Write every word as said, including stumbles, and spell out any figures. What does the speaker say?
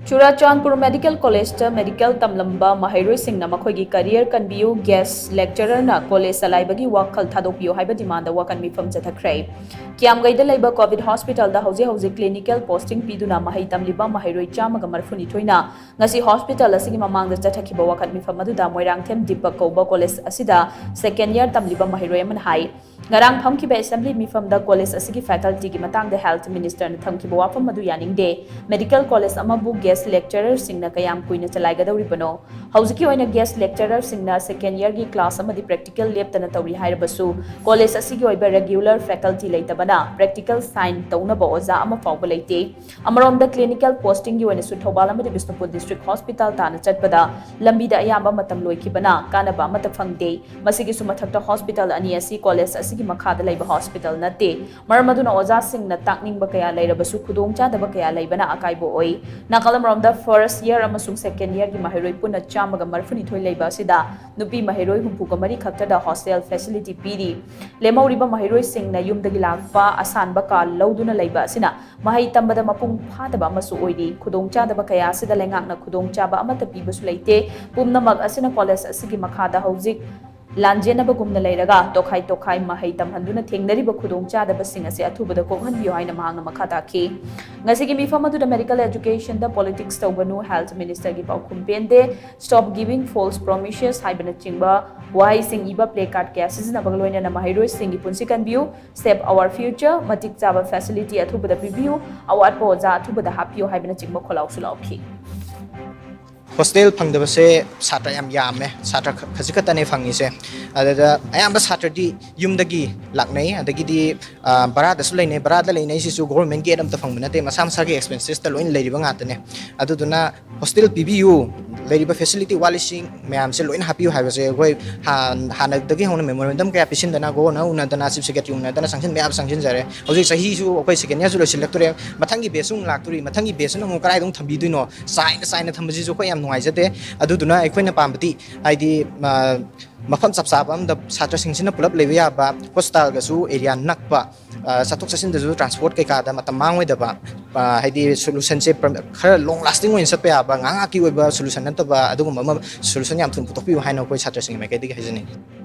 Churachandpur medical ꯀꯣꯂꯦꯖꯇ medical ꯇꯝꯂꯝꯕ ꯃꯍꯩꯔꯣꯏꯁꯤꯡꯅ ꯃꯈꯣꯏꯒꯤ ꯀꯔꯤꯌꯔ ꯀꯟꯕꯤꯌꯨ, ꯒꯦꯁ ꯂꯦꯛꯆꯔꯔꯅ ꯀꯣꯂꯦꯖ ꯆꯂꯥꯏꯕꯒꯤ ꯋꯥꯈꯜ ꯊꯥꯗꯣꯛꯄꯤꯌꯨ ꯍꯥꯏꯕ ꯗꯤꯃꯥꯟꯗ ꯋꯥꯀꯠ ꯃꯤꯐꯝ ꯆꯠꯊꯈ꯭ꯔꯦ꯫ ꯀꯤꯌꯥꯝꯒꯩꯗ ꯂꯩꯕ ꯀꯣꯚꯤꯗ ꯍꯣꯁꯄꯤꯇꯥꯜꯗ ꯍꯧꯖꯤꯛ ꯍꯧꯖꯤꯛ ꯀ꯭ꯂꯤꯅꯤꯀꯦꯜ ꯄꯣꯁꯇꯤꯡ ꯄꯤꯗꯨꯅ ꯃꯍꯩ ꯇꯝꯂꯤꯕ ꯃꯍꯩꯔꯣꯏ ꯆꯥꯝꯃꯒ ꯃꯔꯤꯐꯨꯅꯤꯊꯣꯏꯅ ꯉꯁꯤ ꯍꯣꯁꯄꯤꯇꯥꯜ ꯑꯁꯤꯒꯤ ꯃꯃꯥꯡꯗ ꯆꯠꯊꯈꯤꯕ ꯋꯥꯀꯠ ꯃꯤꯐꯝ ꯑꯗꯨꯗ ꯃꯣꯏꯔꯥꯡꯊꯦꯝ ꯗꯤꯄꯛ ꯀꯧꯕ ꯀꯣꯂꯦꯖ ꯑꯁꯤꯗ ꯁꯦꯀꯦꯟ ꯏꯌꯥꯔ ꯇꯝꯂꯤꯕ ꯃꯍꯩꯔꯣꯏ ꯑꯃꯅ ꯍꯥꯏ꯫ ꯉꯔꯥꯡ ꯐꯝꯈꯤꯕ ꯑꯦꯁꯦꯝꯕ꯭ꯂꯤ ꯃꯤꯐꯝꯗ ꯀꯣꯂꯦꯖ ꯑꯁꯤꯒꯤ ꯐꯦꯀꯜꯇꯤꯒꯤ ꯃꯇꯥꯡꯗ ꯍꯦꯜꯊ ꯃꯤꯅꯤꯁꯇꯔꯅ ꯊꯝꯈꯤꯕ ꯋꯥꯐꯝ ꯑꯗꯨ ꯌꯥꯅꯤꯡꯗꯦ꯫ ꯃꯦꯗꯤꯀꯦꯜ ꯀꯣꯂꯦꯖ ꯑꯃꯕꯨ ꯒꯦꯁ ꯂꯦꯛꯆꯔꯔꯁꯤꯡꯅ ꯀꯌꯥꯝ ꯀꯨꯏꯅ ꯆꯂꯥꯏꯒꯗꯧꯔꯤꯕꯅꯣ? ꯍꯧꯖꯤꯛꯀꯤ ꯑꯣꯏꯅ ꯒꯦꯁ ꯂꯦꯛꯆꯔꯔꯁꯤꯡꯅ ꯁꯦꯀꯦꯟ ꯏꯌꯔꯒꯤ ꯀ꯭ꯂꯥꯁ ꯑꯃꯗꯤ ꯄ꯭ꯔꯦꯛꯇꯤꯀꯦꯜ ꯂꯦꯞꯇꯅ ꯇꯧꯔꯤ ꯍꯥꯏꯔꯕꯁꯨ, ꯀꯣꯂꯦꯖ ꯑꯁꯤꯒꯤ ꯑꯣꯏꯕ ꯔꯦꯒꯨꯂꯔ ꯐꯦꯀꯜꯇꯤ ꯂꯩꯇꯕꯅ ꯄ꯭ꯔꯦꯛꯇꯤꯀꯦꯜ ꯁꯥꯏꯟ ꯇꯧꯅꯕ ꯑꯣꯖꯥ ꯑꯃ ꯐꯥꯎꯕ ꯂꯩꯇꯦ꯫ ꯑꯃꯔꯣꯝꯗ ꯀ꯭ꯂꯤꯅꯤꯀꯦꯜ ꯄꯣꯁꯇꯤꯡꯒꯤ ꯑꯣꯏꯅꯁꯨ ꯊꯧꯕꯥꯜ ꯑꯃꯗꯤ ꯕꯤꯁꯅꯨꯄꯨꯔ ꯗꯤꯁꯇ꯭ꯔꯤꯛ ꯍꯣꯁꯄꯤꯇꯥꯜ ꯇꯥꯟꯅ ꯆꯠꯄꯗ ꯂꯝꯕꯤꯗ ꯑꯌꯥꯝꯕ ꯃꯇꯝ ꯂꯣꯏꯈꯤꯕꯅ ꯀꯥꯟꯅꯕ ꯑꯃꯠꯇ ꯐꯪꯗꯦ꯫ ꯃꯁꯤꯒꯤꯁꯨ ꯃꯊꯛꯇ ꯍꯣꯁꯄꯤꯇꯥꯜ ꯑꯅꯤ ꯑꯁꯤ ꯀꯣꯂꯦꯖ ꯑꯁꯤꯒꯤ ꯃꯈꯥꯗ ꯂꯩꯕ ꯍꯣꯁꯄꯤꯇꯥꯜ ꯅꯠꯇꯦ꯫ ꯃꯔꯝ ꯑꯗꯨꯅ ꯑꯣꯖꯥꯁꯤꯡꯅ ꯇꯥꯛꯅꯤꯡꯕ ꯀꯌꯥ ꯂꯩꯔꯕꯁꯨ ꯈꯨꯗꯣꯡꯆꯥꯗꯕ ꯀꯌꯥ ꯂꯩꯕꯅ ꯑꯀꯥꯏꯕ ꯑꯣꯏ꯫ ꯅꯥꯀꯜ ꯑꯃꯔꯣꯝꯗ ꯐꯥꯔꯁ ꯏꯌꯔ ꯑꯃꯁꯨꯡ ꯁꯦꯀꯦꯟ ꯏꯌꯔꯒꯤ ꯃꯍꯩꯔꯣꯏ ꯄꯨꯟꯅ ꯆꯥꯝꯃꯒ ꯃꯔꯤꯐꯨꯅꯤꯊꯣꯏ ꯂꯩꯕ ꯑꯁꯤꯗ ꯅꯨꯄꯤ ꯃꯍꯩꯔꯣꯏ ꯍꯨꯝꯐꯨꯒ ꯃꯔꯤ ꯈꯛꯇꯗ ꯍꯣꯁꯇꯦꯜ ꯐꯦꯁꯤꯂꯤꯇꯤ ꯄꯤꯔꯤ꯫ ꯂꯦꯝꯍꯧꯔꯤꯕ ꯃꯍꯩꯔꯣꯏꯁꯤꯡꯅ ꯌꯨꯝꯗꯒꯤ ꯂꯥꯛꯄ ꯑꯁꯥꯟꯕ ꯀꯥ ꯂꯧꯗꯨꯅ ꯂꯩꯕ ꯑꯁꯤꯅ ꯃꯍꯩ ꯇꯝꯕꯗ ꯃꯄꯨꯡ ꯐꯥꯗꯕ ꯑꯃꯁꯨ ꯑꯣꯏꯔꯤ꯫ ꯈꯨꯗꯣꯡꯆꯥꯗꯕ ꯀꯌꯥ ꯑꯁꯤꯗ ꯂꯩꯉꯥꯛꯅ ꯈꯨꯗꯣꯡꯆꯥꯕ ꯑꯃꯠꯇ ꯄꯤꯕꯁꯨ ꯂꯩꯇꯦ꯫ ꯄꯨꯝꯅꯃꯛ ꯑꯁꯤꯅ ꯀꯣꯂꯦꯖ ꯑꯁꯤꯒꯤ ꯃꯈꯥꯗ ꯍꯧꯖꯤꯛ ꯂꯥꯟꯖꯦꯟꯅꯕꯒꯨꯝꯅ ꯂꯩꯔꯒ ꯇꯣꯈꯥꯏ ꯇꯣꯈꯥꯏ ꯃꯍꯩ ꯇꯝꯍꯟꯗꯨꯅ ꯊꯦꯡꯅꯔꯤꯕ ꯈꯨꯗꯣꯡꯆꯥꯗꯕꯁꯤꯡ ꯑꯁꯤ ꯑꯊꯨꯕꯗ ꯀꯣꯛꯍꯟꯕꯤꯌꯨ ꯍꯥꯏꯅ ꯃꯍꯥꯛꯅ ꯃꯈꯥ ꯇꯥꯈꯤ꯫ ꯉꯁꯤꯒꯤ ꯃꯤꯐꯝ ꯑꯗꯨꯗ ꯃꯦꯗꯤꯀꯦꯜ ꯑꯦꯖꯨꯀꯦꯁꯟꯗ ꯄꯣꯂꯤꯇꯤꯛꯁ ꯇꯧꯒꯅꯨ, ꯍꯦꯜꯊ ꯃꯤꯅꯤꯁꯇꯔꯒꯤ ꯄꯥꯎꯈꯨꯝ ꯄꯦꯟꯗꯦ, stop giving false promises ꯍꯥꯏꯕꯅꯆꯤꯡꯕ ꯋꯥꯍꯩꯁꯤꯡ ꯏꯕ ꯄ꯭ꯂꯦ ꯀꯥꯔꯗ ꯀꯌꯥ ꯁꯤꯖꯤꯟꯅꯕꯒ ꯂꯣꯏꯅꯅ ꯃꯍꯩꯔꯣꯏꯁꯤꯡꯒꯤ ꯄꯨꯟꯁꯤ ꯀꯟꯕꯤꯌꯨ, Save Our Future, ꯃꯇꯤꯛ ꯆꯥꯕ ꯐꯦꯁꯤꯂꯤꯇꯤ ꯑꯊꯨꯕꯗ ꯄꯤꯕꯤꯌꯨ, ꯑꯋꯥꯠꯄ ꯑꯣꯖꯥ ꯑꯊꯨꯕꯗ ꯍꯥꯞꯄꯤꯌꯨ ꯍꯥꯏꯕꯅꯆꯤꯡꯕ ꯈꯣꯜꯂꯥꯎꯁꯨ ꯂꯥꯎꯈꯤ꯫ ꯍꯣꯁꯇꯦꯜ ꯐꯪꯗꯕꯁꯦ ꯁꯥꯇ꯭ꯔ ꯌꯥꯝ ꯌꯥꯝꯃꯦ, ꯁꯥꯇ꯭ꯔ ꯈ- ꯈꯖꯤꯛ ꯈꯛꯇꯅꯦ ꯐꯪꯉꯤꯁꯦ꯫ ꯑꯗꯨꯗ ꯑꯌꯥꯝꯕ ꯁꯥꯇ꯭ꯔꯗꯤ ꯌꯨꯝꯗꯒꯤ ꯂꯥꯛꯅꯩ, ꯑꯗꯒꯤꯗꯤ ꯑ, ꯚꯔꯥꯗꯁꯨ ꯂꯩꯅꯩ꯫ ꯚꯔꯥꯗ ꯂꯩꯅꯩꯁꯤꯁꯨ ꯒꯣꯚꯔꯟꯃꯦꯟꯒꯤ ꯑꯦꯠ ꯑꯝꯇ ꯐꯪꯕ ꯅꯠꯇꯦ, ꯃꯁꯥ ꯃꯁꯥꯒꯤ ꯑꯦꯛꯁꯄꯦꯟꯁꯦꯁꯇ ꯂꯣꯏꯅ ꯂꯩꯔꯤꯕ ꯉꯥꯛꯇꯅꯦ꯫ ꯑꯗꯨꯗꯨꯅ ꯍꯣꯁꯇꯦꯜ ꯄꯤꯕꯤꯌꯨ, ꯂꯩꯔꯤꯕ ꯐꯦꯁꯤꯂꯤꯇꯤ ꯋꯥꯠꯂꯤꯁꯤꯡ ꯃꯌꯥꯝꯁꯦ ꯂꯣꯏꯅ ꯍꯥꯞꯄꯤꯌꯨ ꯍꯥꯏꯕꯁꯦ ꯑꯩꯈꯣꯏ ꯍꯥꯟ- ꯍꯥꯟꯅꯗꯒꯤ ꯍꯧꯅ ꯃꯦꯃꯣꯔꯦꯟꯗꯝ ꯀꯌꯥ ꯄꯤꯁꯤꯟꯗꯅ, ꯒꯣꯚꯔꯅꯔ ꯎꯅꯗꯅ, ꯆꯤꯐ ꯁꯦꯀ꯭ꯔꯦꯇꯔꯤ ꯎꯅꯗꯅ ꯆꯪꯁꯤꯟꯕ ꯌꯥꯕ ꯆꯪꯁꯤꯟꯖꯔꯦ꯫ ꯍꯧꯖꯤꯛ ꯆꯍꯤꯁꯨ ꯑꯩꯈꯣꯏ ꯁꯦꯀꯦꯟ ꯏꯌꯥꯔꯁꯨ ꯂꯣꯏꯁꯤꯜꯂꯛꯇꯣꯔꯦ, ꯃꯊꯪꯒꯤ ꯕꯦꯁꯁꯨ ꯑꯃꯨꯛ ꯂꯥꯛꯇꯣꯔꯤ, ꯃꯊꯪꯒꯤ ꯕꯦꯁꯁꯤꯅ ꯑꯃꯨꯛ ꯀꯗꯥꯏꯗ ꯑꯃꯨꯛ ꯊꯝꯕꯤꯗꯣꯏꯅꯣ? ꯆꯥꯏꯅ ꯆꯥꯏꯅ ꯊꯝꯕꯁꯤꯁꯨ ꯑꯩꯈꯣꯏ ꯌꯥꯝ ꯅꯨꯡꯉꯥꯏꯖꯗꯦ꯫ ꯑꯗꯨꯗꯨꯅ ꯑꯩꯈꯣꯏꯅ ꯄꯥꯝꯕꯗꯤ ꯍꯥꯏꯗꯤ ꯃꯐꯝ ꯆꯞ ꯆꯥꯕ ꯑꯃꯗ ꯁꯥꯇ꯭ꯔꯁꯤꯡꯁꯤꯅ ꯄꯨꯂꯞ ꯂꯩꯕ ꯌꯥꯕ, ꯍꯣꯁꯄꯤꯇꯥꯜꯒꯁꯨ ꯑꯦꯔꯤꯌꯥ ꯅꯛꯄ, ꯆꯠꯊꯣꯛ ꯆꯠꯁꯤꯟꯗꯁꯨ, ꯇ꯭ꯔꯥꯟꯁꯄꯣꯔꯠ ꯀꯩꯀꯥꯗ ꯃꯇꯝ ꯃꯥꯡꯉꯣꯏꯗꯕ, ꯍꯥꯏꯗꯤ ꯁꯣꯂꯨꯁꯟꯁꯦ ꯈꯔ ꯂꯣꯡ ꯂꯥꯁꯇꯤꯡ ꯑꯣꯏꯅ ꯆꯠꯄ ꯌꯥꯕ, ꯉꯥꯏꯍꯥꯛ ꯉꯥꯏꯍꯥꯛꯀꯤ ꯑꯣꯏꯕ ꯁꯣꯂꯨꯁꯟ ꯅꯠꯇꯕ ꯑꯗꯨꯒꯨꯝꯕ ꯑꯃ ꯁꯣꯂꯨꯁꯟ ꯌꯥꯝ ꯊꯨꯅ ꯄꯨꯊꯣꯛꯄꯤꯌꯨ ꯍꯥꯏꯅ ꯑꯩꯈꯣꯏ ꯁꯥꯇ꯭ꯔꯁꯤꯡꯒꯤ ꯃꯥꯏꯀꯩꯗꯒꯤ ꯍꯥꯏꯖꯅꯤꯡꯉꯤ꯫